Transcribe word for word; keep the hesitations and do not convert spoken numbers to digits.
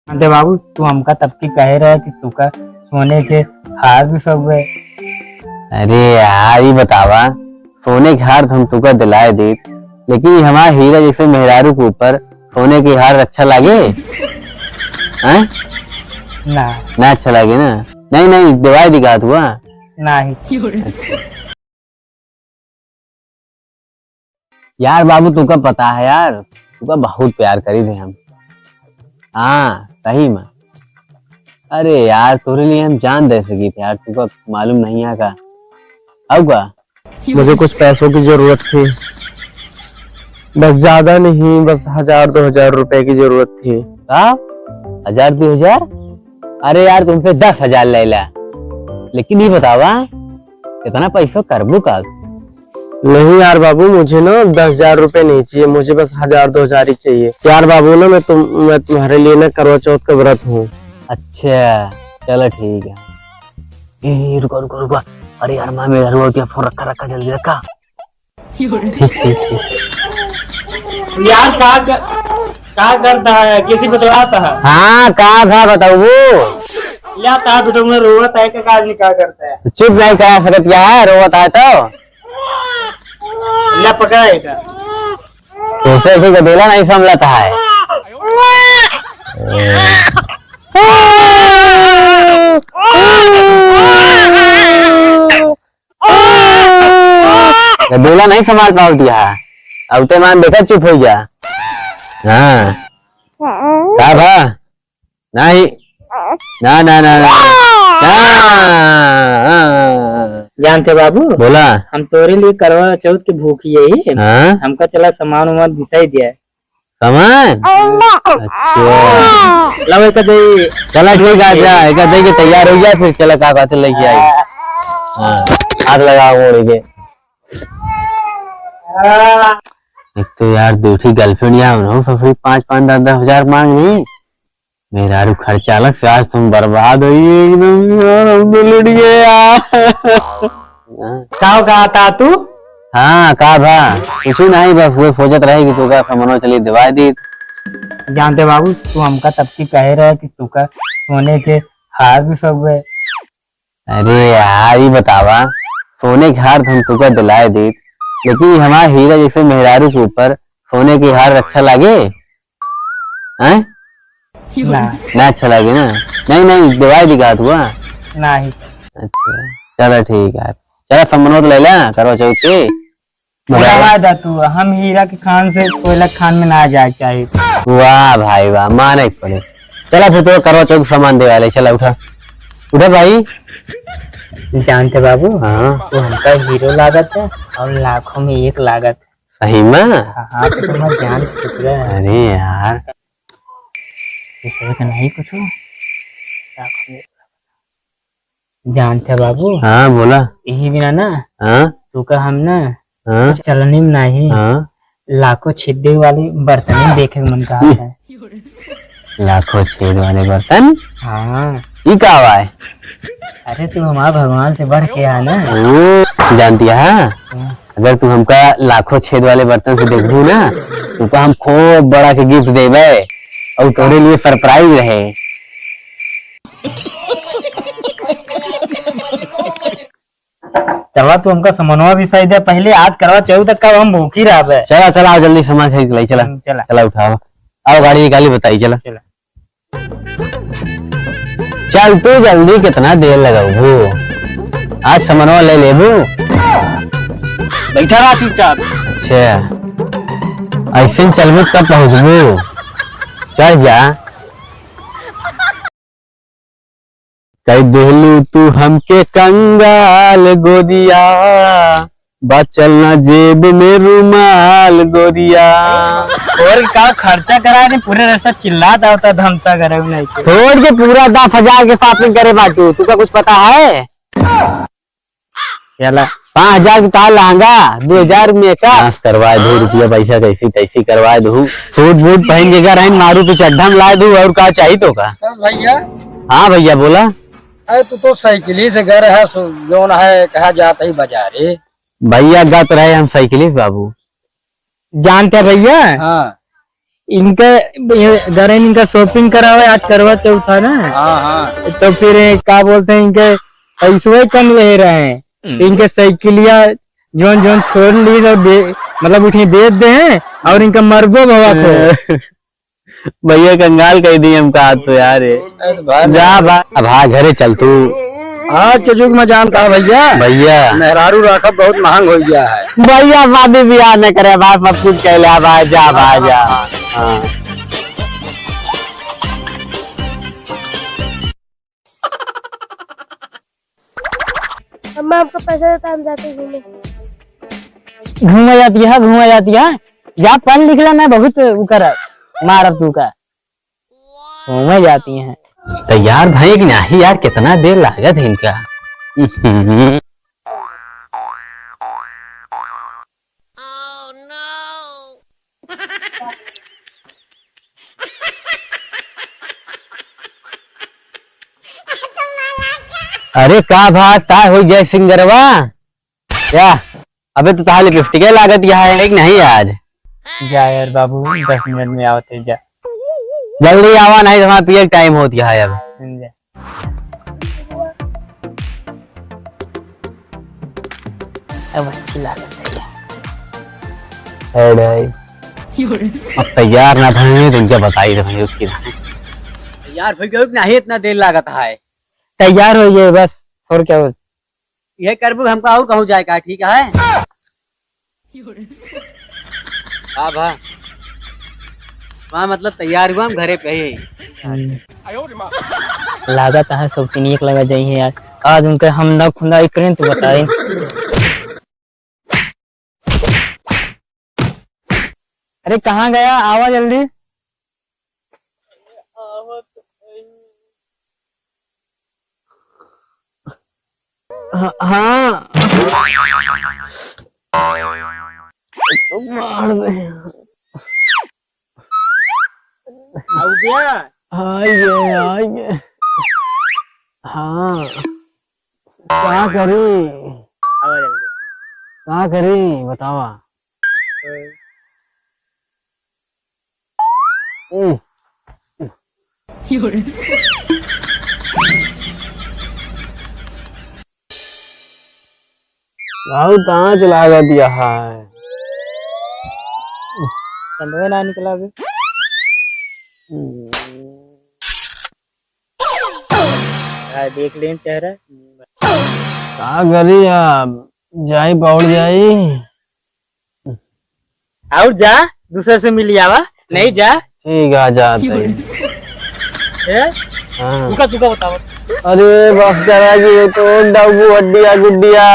अरे बाबू, तू हमका तब की कहे रहे कि तुका सोने के हार भी सब है। अरे यार, ई बतावा, सोने के हार तो हम तुका दिलाए देत, लेकिन ई हमार हीरा जैसे मेहरारू के ऊपर सोने के हार अच्छा लागे? हैं? ना। ना अच्छा लागे ना? नहीं, नहीं, दिवाए दी कहा तुआ? नहीं। अच्छा। यार बाबू, तुका पता है यार, तुका बहुत प्यार करी थे हम। हाँ, सही में। अरे यार, तोरे लिए हम जान दे सकी थे यार, तुका मालूम नहीं है का? अब का? मुझे कुछ पैसों की जरूरत थी, बस ज्यादा नहीं, बस हजार दो हजार रुपए की जरूरत थी। का? हजार दो हजार? अरे यार, तुमसे दस हजार ले ला, लेकिन ये बतावा, इतना पैसा करबू का? नहीं यार बाबू, मुझे ना दस हजार रुपए नहीं चाहिए, मुझे बस हजार दो हजार ही चाहिए। यार बाबू ना, मैं तुम, मैं तुम्हारे लिए ना करवा चौथ का व्रत हूँ। अच्छा, चलो ठीक है। ए, रुको, रुको, रुको। अरे यार, माँ मेरा रुआ दिया, फोन रखा, रखा, जल्दी रखा। ठीक, ठीक, ठीक। यार, का कर, का करता है? किसी बतलाता है? हाँ, का था बताऊ? या ता बेटा, मैं रोवत है, का काज नहीं का करता है? तो चुप नहीं करा सकत क्या है, रोवत है तो? या पकड़ा है का? तुमसे भी गदेला नहीं संभलता है। गदेला नहीं संभाल पावती है। अब ते मान देखा, चुप हो गया। हाँ। का भा? नहीं। ना, ना, ना, ना, ना। जानते बाबू? बोला। हम तोरे लिए करवा चौथ की भूखी है ही। हाँ? हमका चला सामान वामान बिसाई दिया है। सामान? अच्छा। लाओ, एक दे। चला, ठीक है, जा, एक दे के तैयार हो गया, फिर चला, का कहते लेके आई। हाँ, हाथ लगाओ, मोड़ के। एक तो यार, दूसरी girlfriend यार, उन्होंने ससुरी पाँच, पाँच, दस, दस हजार मांग ली। मेहरारू खर्चा अलग से, आज तुम बर्बाद हो गए एकदम यार, हम तो लुट गए यार। का कहा था तू? हाँ, का भा? कुछ नहीं, बस वो सोचत रहे कि तू का समनो चली दिवा दी। जानते बाबू, तू हमका तब की कहे रहे कि तू का सोने के हार भी सब है। अरे यार, ई बतावा, सोने के हार तो हम तुका दिलाए देत, लेकिन ई हमार हीरा जैसे मेहरारू के ऊपर सोने के हार अच्छा लागे? हैं? ना। ना अच्छा लागे ना? नहीं, नहीं, दिवाए दी का हुआ? नहीं। अच्छा, चला ठीक है। चला, समनोत ले ला, करवा चौथ के। बुलावा दा तू, हम हीरा के खान से कोयला के खान में ना जाए चाहे। वाह भाई वाह, माने के पड़े। चला फिर तो करवा चौथ सामान दे वाले, चला उठा। उठा भाई। जानते बाबू, हाँ। तू हमका हीरो लागत है और लाखों में एक लागत है। सही में? हाँ, हाँ, तो तुम्हार जान के टुकड़ा है। अरे यार। ये सब तो नहीं कुछ हो। लाखों में जानते बाबू? हाँ, बोला। यही बिना ना, हाँ? तू का हम ना, हाँ? चलनी में नहीं, हाँ? लाखों छेदे वाली बर्तन ही देखे के मन कहा है। लाखों छेद वाले बर्तन? हाँ। ई का आवा है? अरे, तू हमार भगवान से बढ़ के है ना। ओ, जानती है? हाँ। अगर तू हमका लाखों छेद वाले बर्तन से देखबू ना, तो हम खूब बड़ा के gift देबे और तोरे लिए surprise रहे। चला, तू हमका समनवा भी सही दे, पहले आज करवा चौथ तक का हम भूखी रहबे। चला, चला, आओ जल्दी सामान खरीद लाई, चला। हम्म, चला। चला, उठाओ, आओ गाड़ी निकाली, बताई, चला। चला। चल तू जल्दी, कितना देर लगाबू? आज समनवा ले लेबू? बैठा रहा चुपचाप। अच्छा, ऐसे चलबू तब पहुँचबू। चल जा। कई देहलू तू हमके कंगाल गोरिया, बचल ना जेब में रुमाल गोरिया। और का खर्चा करा दे, पूरे रास्ता चिल्लात आवता, धमसा करे नहीं के। छोड़ के पूरा दस हजार के shopping करे बाटू, तुका कुछ पता है? चला। पाँच हजार के तार लहंगा, दो हजार makeup। नाश करवाए दू, रुपया पैसा कैसी तैसी करवाए दू। सूट बूट पहन के घर आइन, मारू तो चड्ढा में लाए दू, और का चाहिए तो का? बस भैया। हाँ भैया, बोला। अरे, तू तो साइकिल ही से घर है, सो-, जौन है, कहा जात ही बाजारे। भैया, गत रहे हम साइकिल ही से, बाबू। जानते भैया? हाँ। इनके, ये गरे इनका shopping करावे, आज करवा चौथ है ना। हाँ, हाँ। तो फिर ये का बोलते हैं, इनके पैसवे कम ले रहे हैं। हम्म। इनके साइकिलिया जौन जौन छोड़ ली तो बे-, मतलब उठे बेच दे हैं और इनका मरबो भवा को। भैया कंगाल कह दी हमका आज तो यार ये। अरे भाई। जा भाई, अब हाँ घरे चल तू। आज के युग में जानता है भैया, भैया। मेहरारू राखब बहुत महंग हो गया है। भैया शादी ब्याह न करे भाई, सब कुछ कह ले भाई, जा भाई जा। हाँ। अम्मा, हमको पैसा देता, हम जाते घूमे। घूमे जाती है, घूमे जाती है। जा पढ़ लिख ले, मैं बहुत उ कर मारब तू का। घूमे जाती है। तैयार भए कि नाही यार, कितना देर लागत है इनका। अरे का भास, का हो जाए सिंगरवा? क्या? अबे तो ताहा लिपस्टिक लागत यहाँ है कि नहीं आज? जा यार बाबू, दस मिनट में आवत है, जा। जल्दी आवा, नहीं तो हमारा पिए टाइम होत यहाँ है अब। जा। अब अच्छी लागत है। अरे, अब तैयार ना भइल तो उनका बताई दे भाई उसकी। तैयार हो गए कि नहीं, इतना देर लागत है। तैयार हो गए बस, और क्या हो? ये करबू हमका और कहूँ जाए का, ठीक है? हाँ भा, हाँ मतलब तैयार हुआ, हम घरे पे ही। हम्म। लागत है सब तीन एक लगा जाई है यार। आज उनके हम ना खुंदा एक करें तो बताए। अरे कहाँ गया, आवा जल्दी। हाँ, हाँ। मार दे। आऊ गया? हाँ, ये, हाँ, ये। हाँ। का करी? आवा जल्दी। का करी, बतावा। हाँ। हम्म। बहुत आँच लागत यहाँ है। चंदवे ना निकला अभी। हम्म। हाँ, देख लें चेहरा। का करी अब? जाई पौड़ जाई। और जा, दूसरे से मिल आवा। नहीं जा। ठीक है, जाते हैं। ए? हाँ। तुका, तुका बताओ। अरे बस करा जी, ये तो डब्बू हड्डिया गुड्डिया।